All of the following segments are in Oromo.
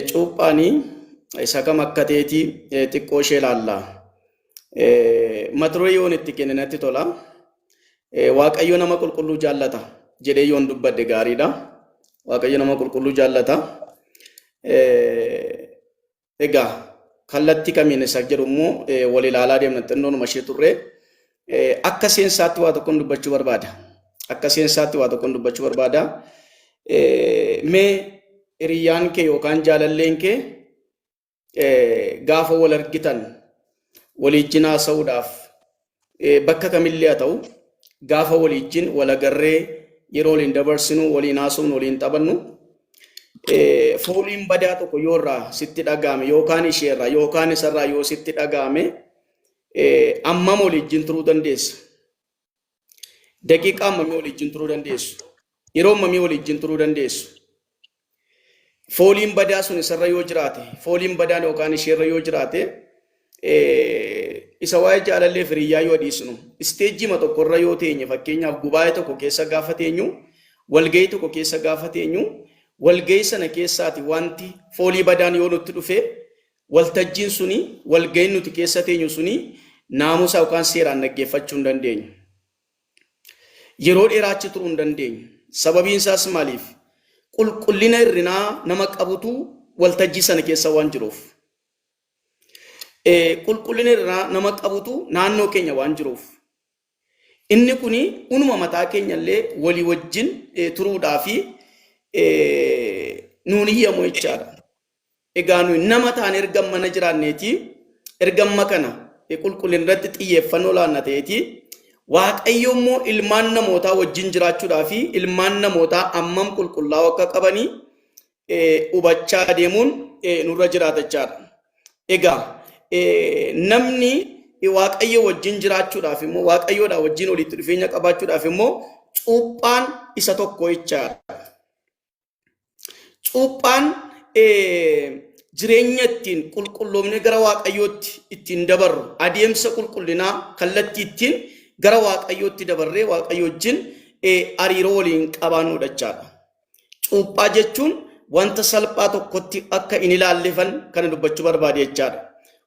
Cuuphaanii isa kam akka ta'eeti xiqqoo ishee ilaalla. Mata duree yoon itti kenne natti tola. Waaqayyo nama qulqulluu jaallata jedhee yoon dubbadhe gaariidha. Waaqayyo nama qulqulluu jaallata. Egaa kallattii kamiin isa jedhu immoo wal ilaalaa deemna xinnoonuma ishee turre. Akka seensaatti waa tokkoon dubbachuu barbaada. Akka seensaatti waa tokkoon dubbachuu barbaada. Mee hiriyyaan kee yookaan jaalalleen kee gaafa wal argitan waliijjin haasa'uudhaaf bakka kamillee haa ta'u gaafa waliijjin wal agarree yeroo waliin dabarsinu waliin haasofnu waliin taphannu fooliin badaa tokko yoo irraa sitti dhaga'ame yookaan isheerraa yookaan isarraa yoo sitti dhaga'ame ammam waliijjin turuu dandeessa? Daqiiqaa ammamii waliijjin turuu dandeessu? Yeroo ammamii waliijjin turuu dandeessu? Fooliin badaa sun isarra yoo jiraate, fooliin badaan yookaan isheerra yoo jiraate, isa waa'ee jaalallee fi hiriyyaa yoo dhiisnu, isteejjiima tokkorra yoo teenye, fakkeenyaaf gubaa'ee tokko keessa gaafa teenyu, walgahii tokko keessa gaafa teenyu, walgahii sana keessaati wanti foolii badaan yoo nutti dhufe, waltajjiin suni, walgahiin nuti keessa teenyu suni naamusa yookaan seeraan dhaggeeffachuu hin dandeenyu. Yeroo dheeraa achi turuu hin dandeenyu. Sababiin isaas maaliif? Qulqullina hir'inaa nama qabutu waltajjii sana keessa waan jiruuf. Qulqullina hir'inaa nama qabutu naannoo keenya waan jiruuf. Inni kun unuma mataa keenya illee walii wajjin turuudhaa fi nuun iyyamu jechaadha. Egaa nuyi nama taane erga mana jiraanneeti, erga amma kana qulqullina irratti xiyyeeffannoo laanna ta'eeti, Waaqayyo immoo ilmaan namootaa wajjin jiraachuudhaa fi ilmaan namootaa ammam qulqullaa'uu akka qabanii hubachaa deemuun nurra jiraata jechaadha. Egaa namni Waaqayyo wajjin jiraachuudhaaf immoo Waaqayyoodhaa wajjin walitti dhufeenya qabaachuudhaaf immoo cuuphaan isa tokko jechaadha. Cuuphaan jireenya ittiin qulqulloomnee gara Waaqayyootti ittiin dabarru, adeemsa qulqullinaa kallattii ittiin gara Waaqayyootti dabarree Waaqayyo wajjin hariiroo waliin qabaannudha jechaadha. Cuuphaa jechuun wanta salphaa tokkotti akka hin ilaallefan kana dubbachuu barbaade jechaadha.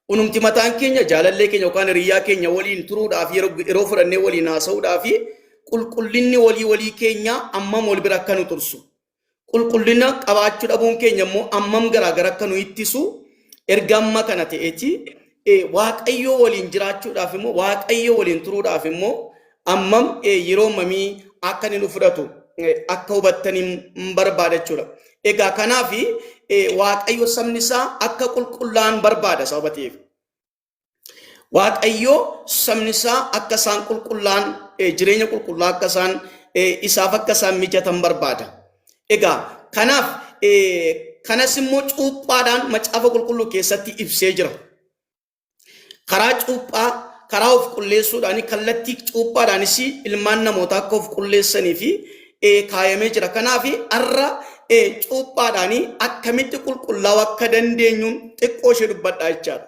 Unumti mataan keenya jaalallee keenya yookaan hiriyyaa keenya waliin turuudhaaf yeroo fudhannee waliin haasa'uudhaaf qulqullinni walii walii keenyaa ammam wal bira akka nu tursu. Qulqullina qabaachuu dhabuun keenya immoo ammam garaagara akka nu ittisu erga amma kana ta'eeti Waaqayyoo waliin jiraachuudhaaf immoo Waaqayyoo waliin turuudhaaf immoo ammam yeroo ammamii akka inni nu fudhatu akka hubattan hin barbaada jechuudha. Egaa kanaaf Waaqayyo sabni isaa akka qulqullaa'an barbaada sababa ta'eef. Waaqayyo sabni isaa akka isaan qulqullaa'an jireenya qulqullaa akka isaan isaaf akka isaan mijatan barbaada. Egaa kanaaf kanas immoo cuuphaadhaan macaafa qulqulluu keessatti ibsee jira. Karaa cuuphaa karaa of qulleessuudhaan kallattii cuuphaadhaanis ilmaan namootaa akka of qulleessanii fi kaayamee jira. Kanaaf har'a cuuphaadhaan akkamitti qulqullaa'uu akka dandeenyuun xiqqoo ishee dubbadhaa jechaadha.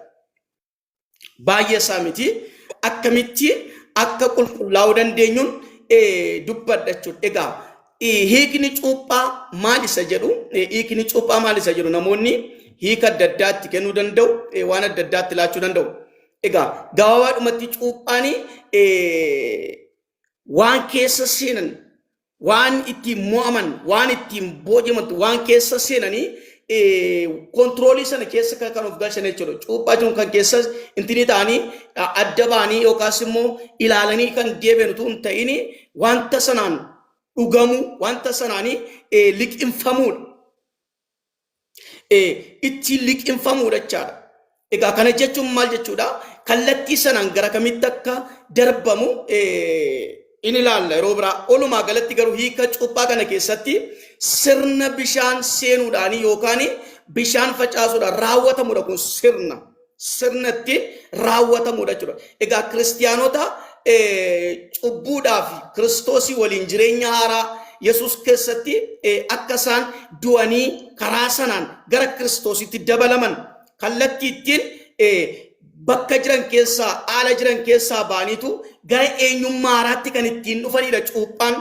Baay'ee isaa miti. Akkamitti akka qulqullaa'uu dandeenyuun dubbadha jechuudha. Egaa hiikni cuuphaa maal isa jedhu hiikni cuuphaa maal isa jedhu namoonni hiika adda addaatti kennuu danda'u, waan adda addaatti laachuu danda'u. Egaa gabaabaadhumatti cuuphaan waan keessa seenan, waan ittiin mo'aman, waan ittiin booji'aman, waan keessa seenanii kontiroolii sana keessa kan of galchan jechuudha. Cuuphaa jechuun kan keessa intinii ta'anii adda ba'anii yookaas immoo ilaalanii kan deebi'an utuu hin ta'in wanta sanaan dhugamuu, wanta sanaan liqimfamuudha. Ittiin liqimfamuudha jechaadha. Egaa kana jechuun maal jechuudha? Kallattii sanaan gara kamitti akka darbamu in ilaalla yeroo biraa. Walumaa galatti garuu hiika cuuphaa kana keessatti sirna bishaan seenuudhaan yookaan bishaan facaasuudhaan raawwatamudha kun sirna. Sirna ittiin raawwatamudha jechuudha. Egaa kiristiyaanota cubbuudhaaf Kiristoosii waliin jireenya haaraa Yesuus keessatti akka isaan du'anii karaa sanaan gara Kiristoositti dabalaman kallattii ittiin bakka jiran keessaa haala jiran keessaa ba'aniitu gara eenyummaa haaraatti kan ittiin dhufanidha cuuphaan.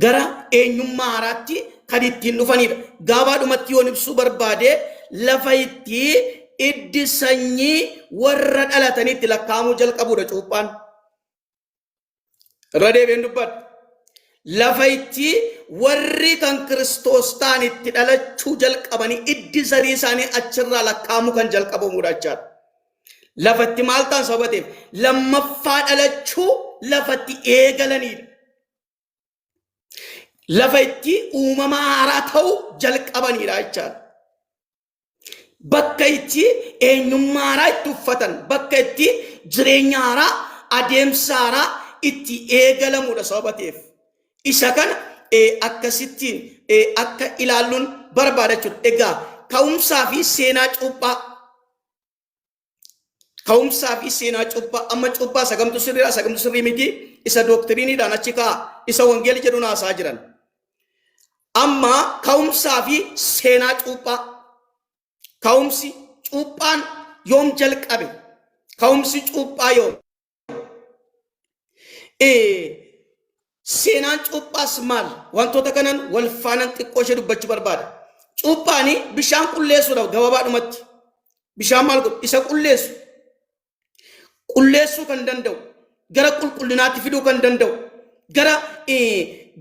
gara eenyummaa haaraatti kan ittiin dhufanidha. Gaabaadhumatti yoon ibsuu barbaade, lafa itti iddi sanyii warra dhalataniitti lakkaa'amuu jalqabuudha cuuphaan. Irra deebi'een dubbadha. Lafa itti warri kan Kiristoos ta'an itti dhalachuu jalqabanii iddi zarii isaanii achirraa lakkaa'amuu kan jalqabamuudha jechaadha. Lafatti maal ta'an sababa ta'eef lammaffaa dhalachuu lafatti eegalaniidha. Lafa itti uumama haaraa ta'uu jalqabaniidha jechaadha. Bakka itti eenyummaa haaraa itti uffatan, bakka itti jireenya haaraa, adeemsa haaraa itti eegalamudha sababa ta'eef. Isa kana akkasittiin akka ilaalluun barbaada jechuudha. Egaa ka'umsaa fi seenaa cuuphaa. Ka'umsaa fi seenaa cuuphaa. Amma cuuphaa isa kamtu sirriidha, isa kamtu sirrii miti, isa dooktiriiniidhaan achi kaa'a, isa wangeelli jedhuun haasaa jiran. Amma ka'umsaa fi seenaa cuuphaa. Ka'umsi cuuphaan yoom jalqabe? Ka'umsi cuuphaa yoom? Seenaan cuuphaas maal? Wantoota kanan wal faanan xiqqoo ishee dubbachuu barbaada. Cuuphaani bishaan qulleessuudha gababaadhumatti. Bishaan maal godhu? Isa qulleessu. Qulleessuu kan danda'u, gara qulqullinaatti fiduu kan danda'u, gara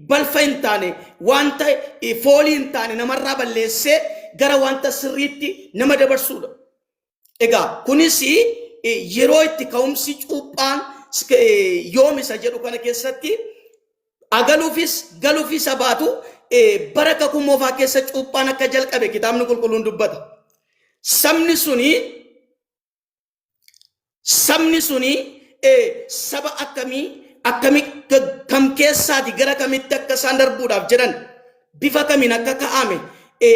balfa hin taane, wanta foolii hin taane namarraa balleessee gara wanta sirriitti nama dabarsuudha. Egaa kunis yeroo itti ka'umsi cuuphaan yoom isa jedhu kana keessatti agaluufis galuufis baatu, bara kakuu moofaa keessa cuuphaan akka jalqabe kitaabni qulqulluun dubbata. Sabni suni saba akkamii akkamii, kam keessaati gara kamitti akka isaan darbuudhaaf jedhan, bifa kamiin akka ka'ame,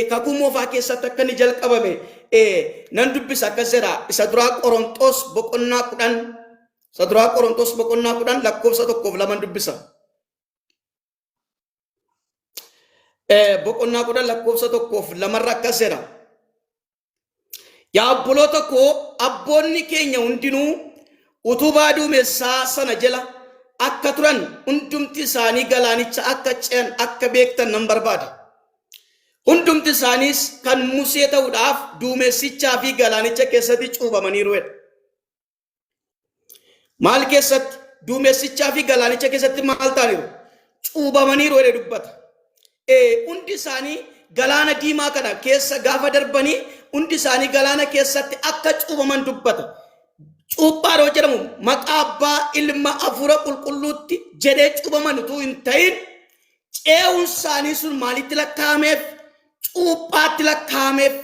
kakuu moofaa keessatti akka inni jalqabame nan dubbisa. Akkas jedha: isa duraa Qorontos boqonnaa 10, isa duraa Qorontos boqonnaa 10 lakkoofsa 1f 2 dubbisa. Boqonnaa 10 lakkoofsa 1f 2rra akkas jedha. Yaa obboloota koo, abboonni keenya hundinuu utubaa duumessaa sana jala akka turan, hundumti isaanii galaanicha akka ce'an akka beektan nan barbaada. Hundumti isaaniis kan Musee ta'uudhaaf duumessichaa fi galaanicha keessatti cuuphamaniiru jedha. Maal keessatti? Duumessichaa fi galaanicha keessatti maal ta'aniiru? Cuuphamaniiru jedhee dubbata. Hundi isaanii galaana diimaa kana keessa gaafa darbanii hundi isaanii galaana keessatti akka cuuphaman dubbata. Cuuphaa yeroo jedhamu maqaa abbaa, ilma, hafuura qulqulluutti jedhee cuuphaman utuu hin ta'in, ce'uun isaanii sun maalitti lakkaa'ameef? Cuuphaatti lakkaa'ameef.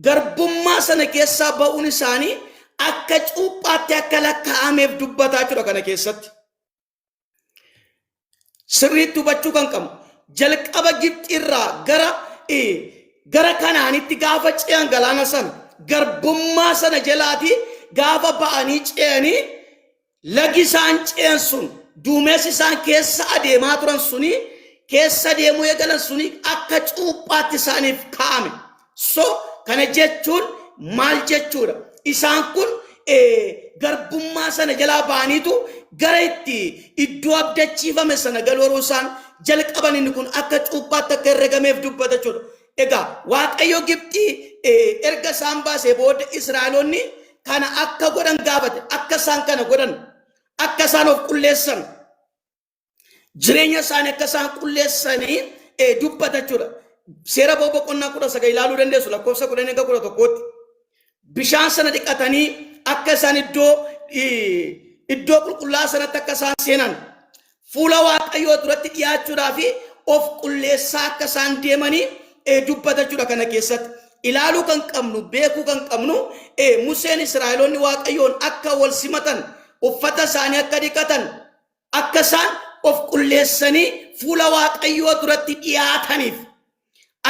Garbummaa sana keessaa ba'uun isaanii akka cuuphaatti akka lakkaa'ameef dubbataa jechuudha kana keessatti. Sirriitti hubachuu kan qabnu, jalqaba Gibxi irraa gara Kanaanitti gaafa ce'an, galaana sana, garbummaa sana jalaatii gaafa ba'anii ce'anii, lagi isaan ce'an sun, duumessi isaan keessa adeemaa turan suni, keessa deemuu eegalan suni akka cuuphaatti isaaniif kaa'ame. So kana jechuun maal jechuudha? Isaan kun garbummaa sana jalaa ba'aniitu gara itti iddoo abdachiifame sana galuu yeroo isaan jalqaban, inni kun akka cuuphaatti akka herregameef dubbata jechuudha. Egaa Waaqayyo Gibxii erga isaan baasee booda Israa'eloonni kana akka godhan gaafate, akka isaan kana godhan, akka isaan of qulleessan, jireenya isaanii akka isaan qulleessanii dubbata jechuudha. Seera Ba'uu boqonnaa 19 ilaaluu dandeessu, lakkoofsa 10 hanga 11tti. Bishaan sana dhiqatanii akka isaan iddoo qulqullaa'aa sanatti akka isaan seenan, fuula Waaqayyoo duratti dhiyaachuudhaa fi of qulleessaa akka isaan deemanii dubbata jechuudha kana keessatti. Ilaaluu kan qabnu, beekuu kan qabnu, Museen Israa'eloonni Waaqayyoon akka wal simatan uffata isaanii akka dhiqatan, akka isaan of qulleessanii fuula Waaqayyoo duratti dhiyaataniif,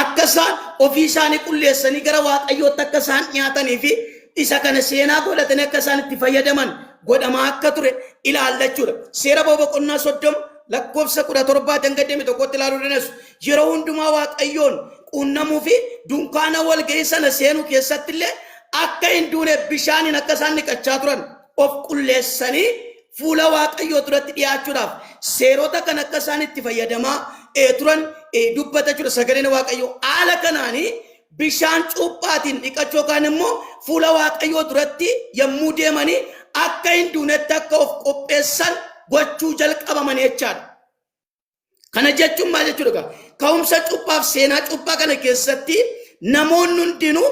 akka isaan ofii isaanii qulleessanii gara Waaqayyootti akka isaan dhiyaatanii fi isa kana seenaa godhatanii akka isaan itti fayyadaman godhamaa akka ture ilaalla jechuudha. Seera Ba'uu boqonnaa 30 lakkoofsa 17 hanga 21tti ilaaluu dandeessu. Yeroo hundumaa Waaqayyoon quunnamuu fi dunkaana walga'ii sana seenuu keessatti illee akka hin duune bishaaniin akka isaan dhiqachaa turan, of qulleessanii fuula Waaqayyoo duratti dhiyaachuudhaaf seerota kan akka isaan itti fayyadamaa turan dubbata jechuudha sagaleen Waaqayyoo. Haala kanaanii bishaan cuuphaatiin dhiqachuu yookaan immoo fuula Waaqayyoo duratti yommuu deemanii akka hin duunetti akka of qopheessan gochuu jalqabaman jechaadha. Kana jechuun maal jechuudha egaa? Ka'umsa cuuphaaf seenaa cuuphaa kana keessatti namoonni hundinuu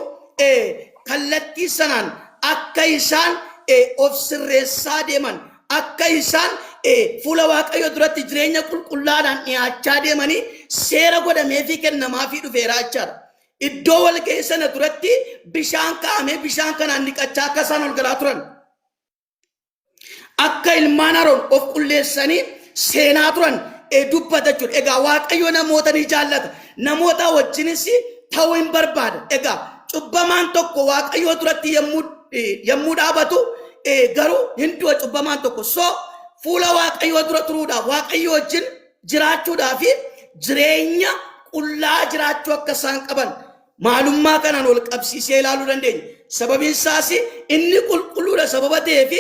kallattii sanaan akka isaan of sirreessaa deeman, akka isaan fuula Waaqayyoo duratti jireenya qulqullaadhaan dhiyaachaa deemanii seera godhameefii kennamaafii dhufeera jechaadha. Iddoo walga'ii sana duratti bishaan kaa'amee bishaan kanaan dhiqachaa akka isaan ol galaa turan. Akka ilmaan Aroon of qulleessanii seenaa turan dubbata jechuudha. Egaa Waaqayyo namoota ni jaallata. Namoota wajjinis ta'uu hin barbaada. Egaa cubbamaan tokko Waaqayyoo duratti yommuu dhaabatu garuu hin du'a cubbamaan tokko. So fuula Waaqayyoo dura turuudhaaf, Waaqayyo wajjin jiraachuudhaaf jireenya qullaa jiraachuu akka isaan qaban maalummaa kanaan wal qabsiisee ilaaluu dandeenya. Sababiin isaas inni qulqulluudha sababa ta'eef,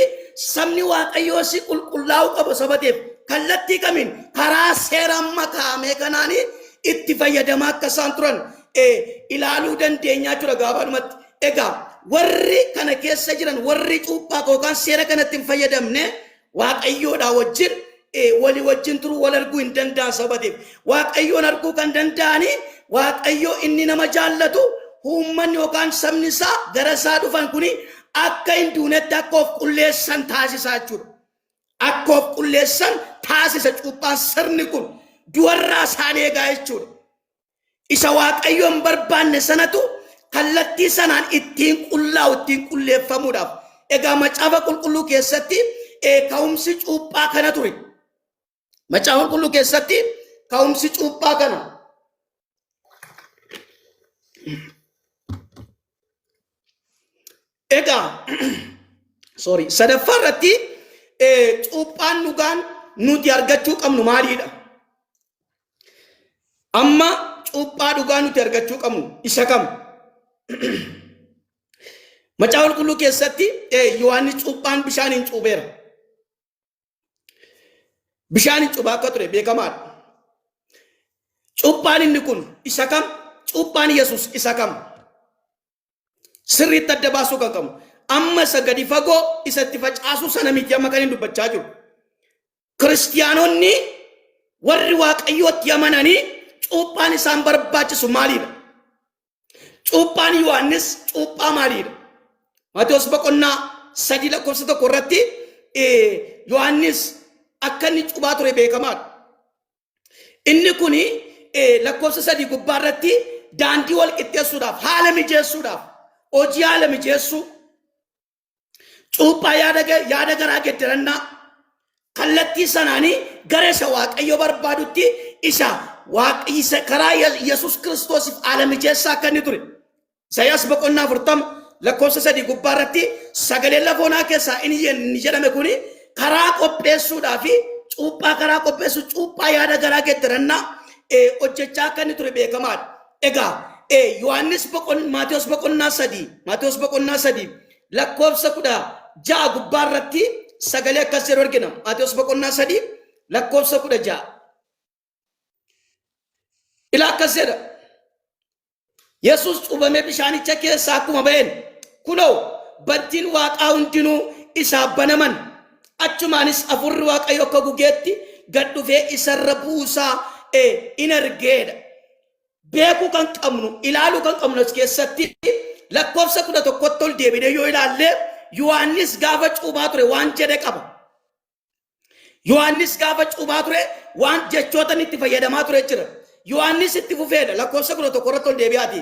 sabni Waaqayyoos qulqullaa'uu qabu sababa ta'eef, kallattii kamiin karaa seera amma kaa'amee kanaan itti fayyadamaa akka isaan turan ilaaluu dandeenyaa jechuudha gaabaadhumatti. Egaa warri kana keessa jiran, warri cuuphaa yookaan seera kanatti hin fayyadamne, Waaqayyoodhaa wajjin walii wajjin turuu, wal arguu hin danda'an sababa ta'eef, Waaqayyoon arguu kan danda'anii Waaqayyo inni nama jaallatu uummanni yookaan sabni isaa gara isaa dhufan kuni akka hin duunetti akka of qulleessan taasisaa jechuudha. Akka of qulleessan taasisa cuuphaan, sirni kun du'arraa isaan eegaa jechuudha. Isa Waaqayyo hin barbaanne sanatu kallattii sanaan ittiin qullaa'u, ittiin qulleeffamuudhaaf. Egaa Macaafa Qulqulluu keessatti ka'umsi cuuphaa kana ture. Macaafa Qulqulluu keessatti ka'umsi cuuphaa kana. Egaa, sorry, sadaffaa irratti cuuphaan dhugaan nuti argachuu qabnu maaliidha? Amma cuuphaa dhugaa nuti argachuu qabnu isa kam? Macaafa Qulqulluu keessatti Yohaannis cuuphaan bishaaniin cuupheera. Bishaaniin cuuphaa akka ture beekamaadha. Cuuphaan inni kun isa kam? Cuuphaan Yesuus isa kam? Sirriitti adda baasuu kan qabnu. Amma isa gadi fagoo isa itti facaasuu sana miti amma kan hin dubbachaa jiru. Kiristiyaanonni warri Waaqayyootti amananii cuuphaan isaan barbaachisu maaliidha? Cuuphaan Yohaannis cuuphaa maaliidha? Maatewos boqonnaa 3 lakkoofsa 1 irratti Yohaannis akka inni cuuphaa ture beekamaadha. Inni kuni lakkoofsa 3 gubbaa irratti daandii wal qixxeessuudhaaf, haala mijeessuudhaaf, hojii haala mijeessuu, cuuphaa yaada garaa geddarannaa, kallattii sanaanii gara isa Waaqayyo barbaadutti isa isa karaa Yesuus Kiristoosiif haala mijeessaa akka inni ture. Isaayyaas boqonnaa 40 lakkoofsa 3 gubbaa irratti sagaleen lafoonaa keessaa inni jedhame kuni karaa qopheessuudhaa fi cuuphaa karaa qopheessuu, cuuphaa yaada garaa geddarannaa hojjechaa akka inni ture beekamaadha. Egaa Yohaannis boqon Maatewos boqonnaa 3 lakkoofsa 16 gubbaa irratti sagalee akkas jedhu argina. Maatewos boqonnaa 3 lakkoofsa 16. Ilaa, akkas jedha. Yesus cuuphamee bishaanicha keessaa akkuma ba'een, kunoo, bantiin waaqaa hundinuu isaaf banaman. Achumaanis Hafuurri Waaqayyo akka gugeetti gad dhufee isarra buusaa in argeedha. Beekuu kan qabnu, ilaaluu kan qabnu as keessatti lakkoofsa 11tti ol deebinee yoo ilaalle, Yohaannis gaafa cuuphaa ture waan jedhe qaba. Yohaannis gaafa cuuphaa ture waan jechoota inni itti fayyadamaa ture jira. Yohaannis itti fufeedha, lakkoofsa 11 irratti ol deebi'aati.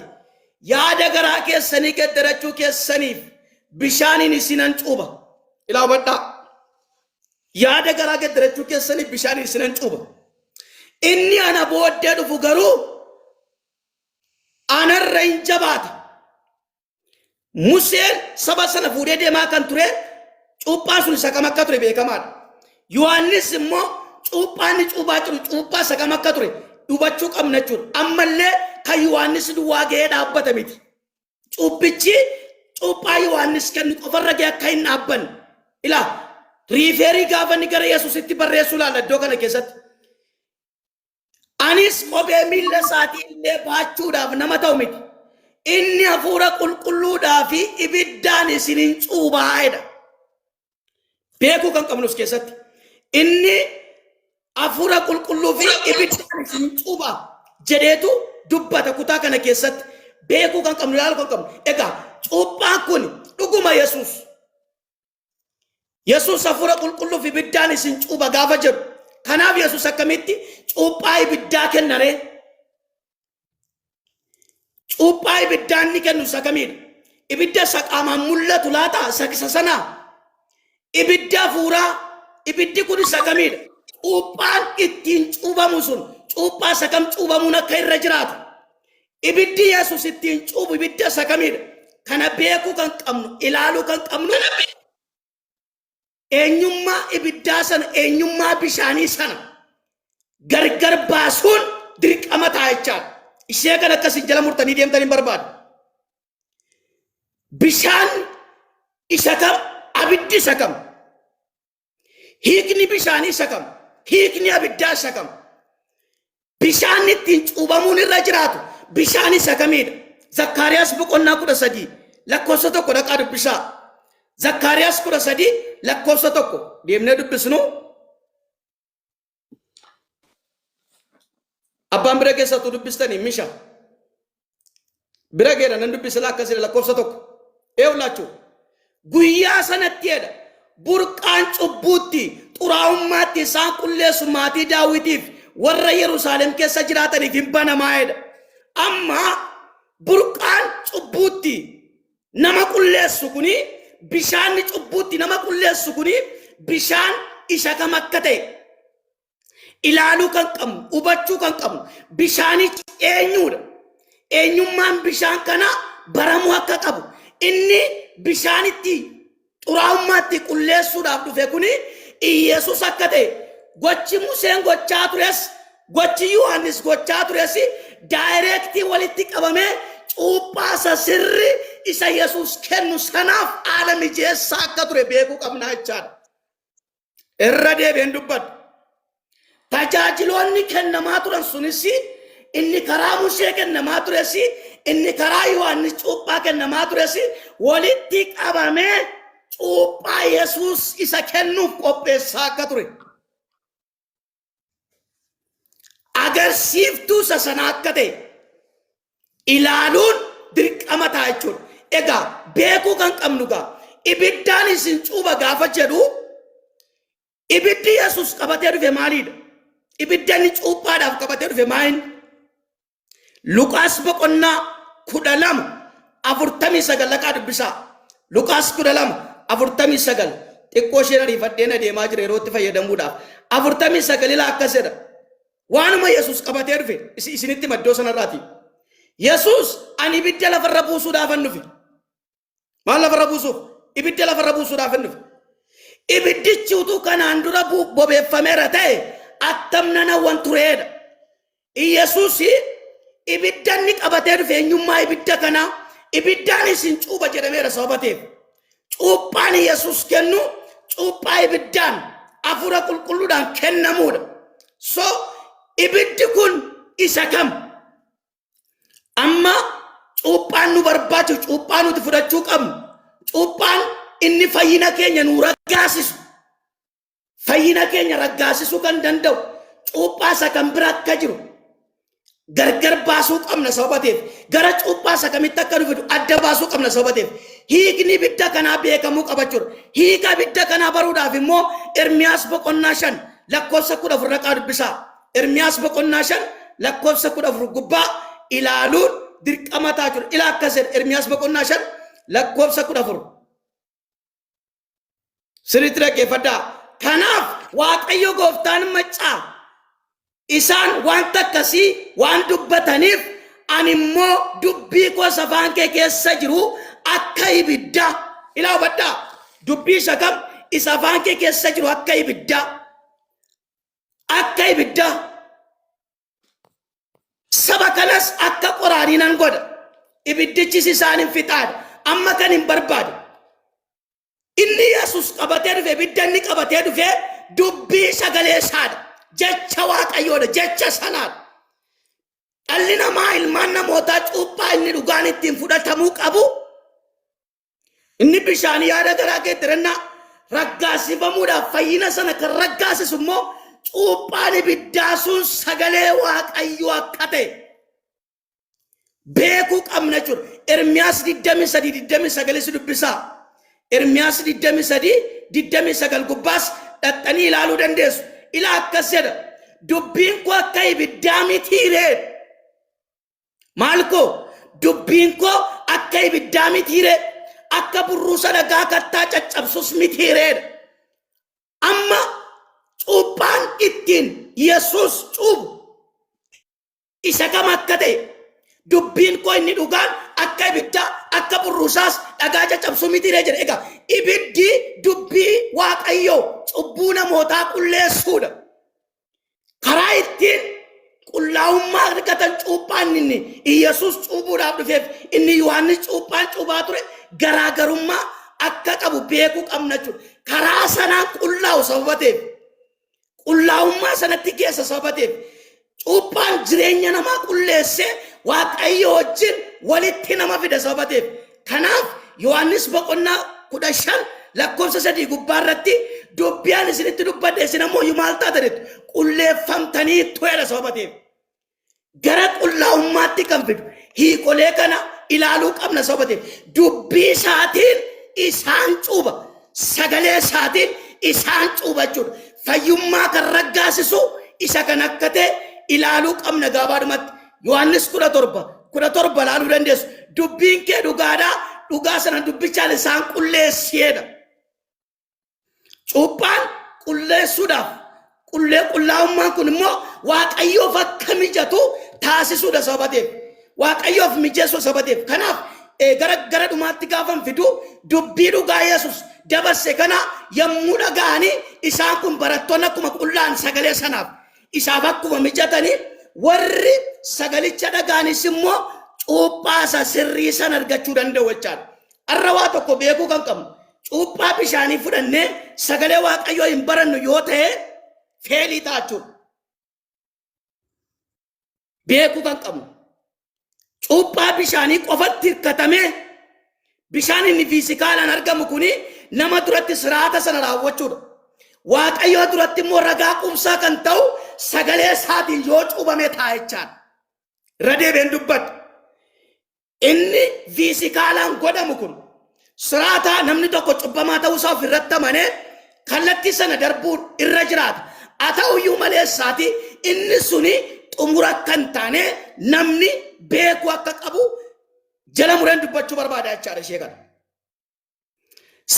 "Yaada garaa keessanii geddarachuu keessaniif bishaaniin isinan cuuba." Ilaa, hubadhaa. "Yaada garaa geddarachuu keessaniif bishaaniin isinan cuuba. Inni ana booddee dhufu garuu anarra hin jabaata." Museen saba sana fuudhee deemaa kan ture cuuphaan sun isa kam akka ture beekamaadha. Yohaannis immoo cuuphaan inni cuuphaa jiru cuuphaa isa kam akka ture hubachuu qabna jechuudha. Ammallee kan Yohaannis duwwaa ga'ee dhaabbata miti. Cuuphichi cuuphaa Yohaannis kennu qofarra ga'ee akka hin dhaabbanne. Ilaa, Refer gaafa inni gara Yesuusitti barreessuu ilaalla iddoo kana keessatti. Anis kophee miilla isaatii illee baachuudhaaf nama ta'u miti. Inni hafuura qulqulluudhaa fi ibiddaan isinin cuubaa jedha. Beekuu kan qabnus keessatti. Inni hafuura qulqulluu fi ibiddaan isin cuubaa jedheetu dubbata kutaa kana keessatti. Beekuu kan qabnu, ilaaluu kan qabnu. Egaa cuuphaan kun dhuguma Yesuus. Yesuus hafuura qulqulluu fi ibiddaan isin cuuba gaafa jedhu. Kanaaf Yesuus akkamitti cuuphaa ibiddaa kennaree? Cuuphaa ibiddaa inni kennu isa kamiidha? Ibidda isa qaamaan mul'atu laata isa sanaa? Ibidda hafuuraa, ibiddi kun isa kamiidha? Cuuphaan ittiin cuubamu sun cuuphaa isa kam cuubamuun akka irra jiraatu? Ibiddi Yesuus ittiin cuubu ibidda isa kamiidha? Kana beekuu kan qabnu, ilaaluu kan qabnu, eenyummaa ibiddaa sana, eenyummaa bishaanii sana gargar baasuun dirqama ta'a jechaadha. Ishee kan akkasii jala murtanii deemtan hin barbaadu. Bishaan isa kam? Abiddi isa kam? Hiikni bishaanii isa kam? Hiikni abiddaa isa kam? Bishaan ittiin cuubamuun irra jiraatu bishaan isa kamiidha? Zakkaariyaas boqonnaa 13 lakkoofsa 1 dhaqaa dubbisaa. Zakkaariyaas 13 lakkoofsa 1 deemnee dubbisnu. Abbaan bira keessattuu dubbistanii misha. Bira geera nan dubbisa akkas jedha lakkoofsa 1. Eewlaachuu. Guyyaa sanatti jedha, burqaan cubbuutti xuraa'ummaatti isaan qulleessu maatii Daawitiif warra Yerusaalem keessa jiraataniif hin banamaa jedha. Amma burqaan cubbuutti nama qulleessu kuni, bishaanni cubbuutti nama qulleessu kuni bishaan isa kam akka ta'e ilaaluu kan qabnu, hubachuu kan qabnu, bishaanichi eenyuudha? Eenyummaan bishaan kanaa baramuu akka qabu, inni bishaanitti xuraa'ummaatti qulleessuudhaaf dhufe kuni Iyesuus akka ta'e, gochi Museen gochaa tures, gochi Yohaannis gochaa tures direct walitti qabamee cuuphaa isa sirri isa Yesuus kennu sanaaf haala mijeessaa akka ture beekuu qabnaa jechaadha. Irra deebi'een dubbadha. Tajaajiloonni kennamaa turan sunis, inni karaa Musee kennamaa tures, inni karaa Yohaannis cuuphaa kennamaa tures walitti qabamee cuuphaa Yesuus isa kennuuf qopheessaa akka ture. Agarsiiftuu isa sanaa akka ta'e ilaaluun dirqama ta'a jechuudha. Egaa beekuu kan qabnu gaa, ibiddaan isin cuuba gaafa jedhu, ibiddi Yesuus qabatee dhufe maaliidha? Ibidda inni cuuphaadhaaf qabatee dhufe maaliin? Luqaas boqonnaa 12:49 laqaa dubbisaa. Luqaas 12:49. Xiqqoo isheen ariifadheen adeemaa jira yeroo itti fayyadamuudhaaf. 49 ilaa akkas jedha. Waanuma Yesuus qabatee dhufe isinitti maddoo sanarraati. Yesuus ani ibidda lafarra buusuudhaafan dhufe. Maal lafarra buusuuf? Ibidda lafarra buusuudhaafan dhufe. Ibiddichi utuu kanaan dura bobeeffameera ta'e attam nan hawwan tureedha. Yesuus ibidda inni qabatee dhufe, eenyummaa ibidda kanaa, ibiddaan isin cuuba jedhameera sababa ta'eef. Cuuphaan Yesuus kennu cuuphaa ibiddaan hafuura qulqulluudhaan kennamuudha. So ibiddi kun isa kam? Amma cuuphaan nu barbaachisu, cuuphaa nuti fudhachuu qabnu, cuuphaan inni fayyina keenya nu raggaasisu, fayyina keenya raggaasisuu kan danda'u cuuphaa isa kan bira akka jiru gargar baasuu qabna sababa ta'eef, gara cuuphaa isa kamitti akka nu fidu adda baasuu qabna sababa ta'eef, hiikni ibidda kanaa beekamuu qaba jechuudha. Hiika ibidda kanaa baruudhaaf immoo Ermiyaas boqonnaa 5 lakkoofsa 14 raqaa dubbisaa. Ermiyaas boqonnaa 5 lakkoofsa 14 gubbaa ilaaluun dirqama ta'a jechuudha. Ilaa akkas jedha Ermiyaas boqonnaa 5 lakkoofsa 14. Sirriitti dhaggeeffadhaa. Kanaaf Waaqayyo gooftaan maccaa isaan wanta akkasii waan dubbataniif, ani immoo dubbii koo isa afaan kee keessa jiru akka ibiddaa, ilaa hubadhaa, dubbii isa kam? Isa afaan kee keessa jiru akka ibiddaa, akka ibiddaa, saba kanas akka qoraanii nan godha, ibiddichis isaan hin fixaadha. Amma kan hin barbaadu Inni Yesus qabatee dhufe, ibidda inni qabatee dhufe dubbii sagalee isaadha. Jecha Waaqayyoodha, jecha sanaadha. Dhalli namaa, ilmaan namootaa, cuuphaa inni dhugaan ittiin fudhatamuu qabu inni bishaan yaada garaa keetti raggaasifamuudhaaf, fayyina sana kan raggaasisu immoo cuuphaan ibiddaa sun sagalee Waaqayyoo akka ta'e beekuu qabna jechuudha. Ermiyaas 23:29 si dubbisaa. Ermiyaas 23:29 gubbaas dhaxxanii ilaaluu dandeessu. Ilaa, akkas jedha. "Dubbiin koo akka ibiddaa mitiiree? Maal koo? Dubbiin koo akka ibiddaa mitiiree? Akka burruusa dhagaa kattaa caccabsus mitiireedha?" Amma cuuphaan ittiin Yesuus cuubu isa kam akka ta'e, "Dubbiin koo inni dhugaan akka ibiddaa, akka burruusaas dhagaa caccabsuu mitiiree?" jedha. Egaa ibiddi dubbii Waaqayyoo cubbuu namootaa qulleessuudha. Karaa ittiin qullaa'ummaa argatan cuuphaan inni Iyyasuus cuubuudhaaf dhufeef inni Yohaannis cuuphaan cuubaa ture garaagarummaa akka qabu beekuu qabna jechuudha. Karaa sanaan qullaa'u sababa ta'eef, qullaa'ummaa sanatti keessa sababa ta'eef, cuuphaan jireenya namaa qulleessee Waaqayyo wajjin walitti nama fida sababa ta'eef. Kanaaf Yohaannis boqonnaa 15 lakkoofsa 3 gubbaa irratti, "Dubbii ani isinitti dubbadhe, isin ammoo maal taatanitu? Qulleeffamtanii turedha" sababa ta'eef. Gara qullaa'ummaatti kan fidu hiikolee kana ilaaluu qabna sababa ta'eef. Dubbii isaatiin isaan cuuba. Sagalee isaatiin isaan cuuba jechuudha. Fayyummaa kan raggaasisu isa kan akka ta'e ilaaluu qabna gaabaadhumatti. Yohaannis 17:17 ilaaluu dandeessu. "Dubbiin kee dhugaadhaa, dhugaa sana dubbichaan isaan qulleessiedha." Cuuphaan qulleessuudhaaf, qullaa'ummaan kun immoo Waaqayyoof akka mijatu taasisuudha sababa ta'eef. Waaqayyoof mijeessuu sababa ta'eef. Kanaaf gara dhumaatti gaafan fidu, dubbii dhugaa Yesus dabarse kana yommuu dhaga'anii, isaan kun barattoonni akkuma qullaan sagalee sanaaf isaaf akkuma mijatanii, warri sagalicha dhaga'anis immoo cuuphaa isa sirrii sana argachuu danda'u jechaadha. Har'a waa tokko beekuu kan qabnu, cuuphaa bishaanii fudhannee sagalee Waaqayyoo hin barannu yoo ta'e fail ta'a jechuudha. Beekuu kan qabnu, cuuphaa bishaanii qofatti hirkatamee, bishaan inni physical'aan argamu kuni nama duratti siraata sana raawwachuudha. Waaqayyoo duratti immoo ragaa quubsaa kan ta'u sagalee isaatiin yoo cuubame ta'a jechaadha. Irra deebi'een dubbadha. Inni physical'aan godhamu kun siraataa namni tokko cubbamaa ta'uusaa of irratti amanee kallattii sana darbuun irra jiraata. Haa ta'uyyuu malee isaati inni suni xumura akka hin taane namni beekuu akka qabu jala mureen dubbachuu barbaada jechaadha ishee kana.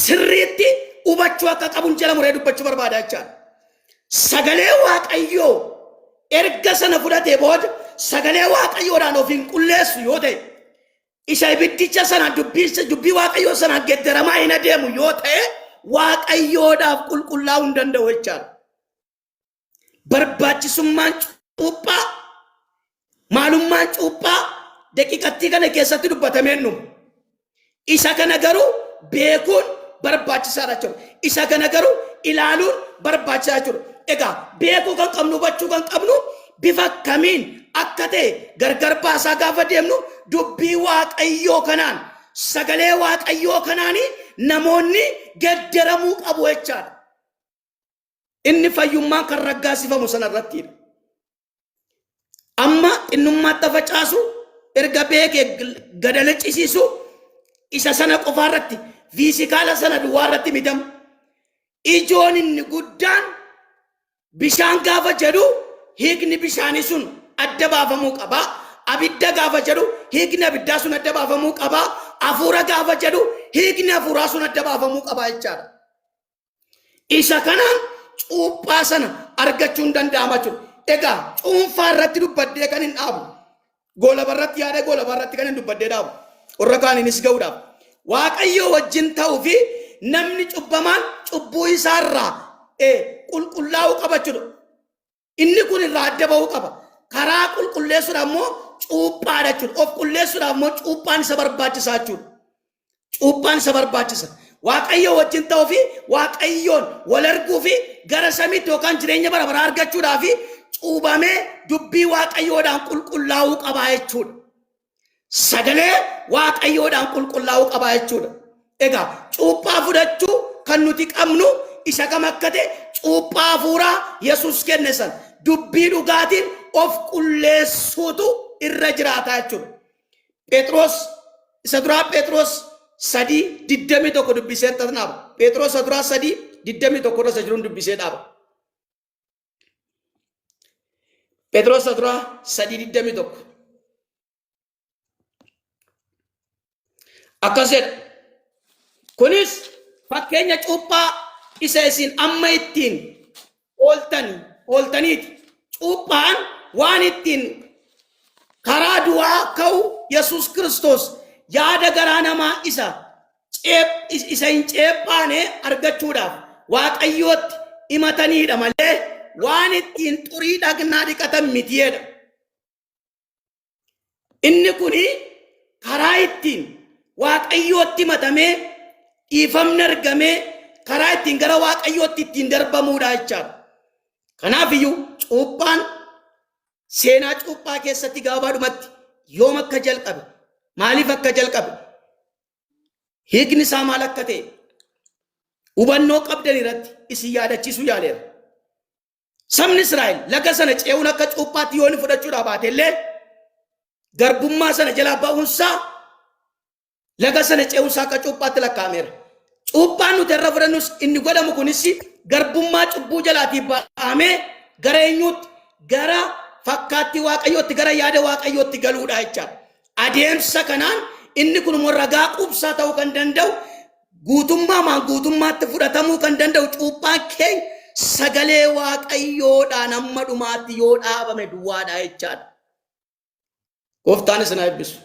Sirriitti hubachuu akka qabuun jala muree dubbachuu barbaada jechaadha. Sagalee Waaqayyoo erga sana fudhatee booda sagalee Waaqayyoodhaan of hin qulleessu yoo ta'e, isa ibiddicha sana dubbii Waaqayyoo sanaan geddaramaa hin adeemu yoo ta'e, Waaqayyoodhaaf qulqullaa'uu hin danda'u jechaadha. Barbaachisummaan cuuphaa, maalummaan cuuphaa daqiiqattii kana keessatti dubbatamee dhumu. Isa kana garuu beekuun barbaachisaadha jechuudha. Isa kana garuu ilaaluun barbaachisaa jechuudha. Egaa beekuu kan qabnu, hubachuu kan qabnu, bifa kamiin akka ta'e gargar baasaa gaafa deemnu, dubbii Waaqayyoo kanaan, sagalee Waaqayyoo kanaan namoonni gedderamuu qabu jechaadha. Inni fayyummaan kan raggaasifamu sana irrattidha. Amma xinnummaatti facaasu, erga beekee gadala cisiisu, isa sana qofaa irratti, physical sana duwwaa irratti mitamu. Ijoon inni guddaan bishaan gaafa jedhu hiikni bishaanii sun adda baafamuu qaba. Abidda gaafa jedhu hiikni abiddaa sun adda baafamuu qaba. Hafuura gaafa jedhu hiikni hafuuraa sun adda baafamuu qaba jechaadha. Isa kanaan cuuphaa sana argachuun danda'ama jechuudha. Egaa cuunfaa irratti dubbadhee kan hin dhaabu. Goolaba irratti, yaada goolaba irratti kan hin dubbadhee dhaabu. Warra kaaniinis ga'uudhaaf. Waaqayyo wajjin ta'uu fi namni cubbamaan cubbuu isaarraa qulqullaa'uu qaba jechuudha. Inni kun irraa adda bahuu qaba. Karaa qulqulleessuudhaaf immoo cuuphaadha jechuudha. Of qulleessuudhaaf immoo cuuphaan isa barbaachisaa jechuudha. Cuuphaan isa barbaachisa. Waaqayyo wajjin ta'uu fi Waaqayyoon wal arguu fi gara samiitti yookaan jireenya bara baraa argachuudhaa fi cuubamee dubbii Waaqayyoodhaan qulqullaa'uu qabaa jechuudha. Sagalee Waaqayyoodhaan qulqullaa'uu qabaa jechuudha. Egaa cuuphaa fudhachuu kan nuti qabnu isa kam akka ta'e, cuuphaa hafuuraa Yesuus kenne san dubbii dhugaatiin of qulleessuutu irra jiraata jechuudha. Phexros isa duraa Phexros 3:21 dubbisee dhaaba. Phexros isa duraa 3:21 irra isa jiruun dubbisee dhaaba. Phexros isa duraa 3:21. Akkas jedha. Kunis fakkeenya cuuphaa isa isin amma ittiin ooltan ooltaniiti. Cuuphaan waan ittiin karaa du'aa ka'u Yesuus Kiristoos yaada garaa namaa isa isa hin ceephaane argachuudhaaf Waaqayyootti himataniidha malee waan ittiin xurii dhagnaa dhiqatan miti jedha. Inni kuni karaa ittiin Waaqayyootti himatamee dhiifamni argamee karaa ittiin gara Waaqayyootti ittiin darbamuudha jechaadha. Kanaaf iyyuu cuuphaan seenaa cuuphaa keessatti gabaabaadhumatti yoom akka jalqabe, maaliif akka jalqabe, hiikni isaa maal akka ta'e hubannoo qabdan irratti isin yaadachiisuu yaaleera. Sabni Israa'el laga sana ce'uun akka cuuphaatti yoo inni fudhachuudhaa baate illee, garbummaa sana jalaa ba'uunsaa, laga sana ce'uunsaa akka cuuphaatti lakkaa'ameera. Cuuphaan nuti irra fudhannus inni godhamu kunis garbummaa cubbuu jalaatii ba'amee gara eenyuutti? Gara fakkaattii Waaqayyootti, gara yaada Waaqayyootti galuudha jechaadha. Adeemsa kanaan inni kun immoo ragaa quubsaa ta'uu kan danda'u, guutummaa guutummaatti fudhatamuu kan danda'u, cuuphaan keenya sagalee Waaqayyoodhaan hamma dhumaatti yoo dhaabame duwwaadha jechaadha. Gooftaan isin haa eebbisu.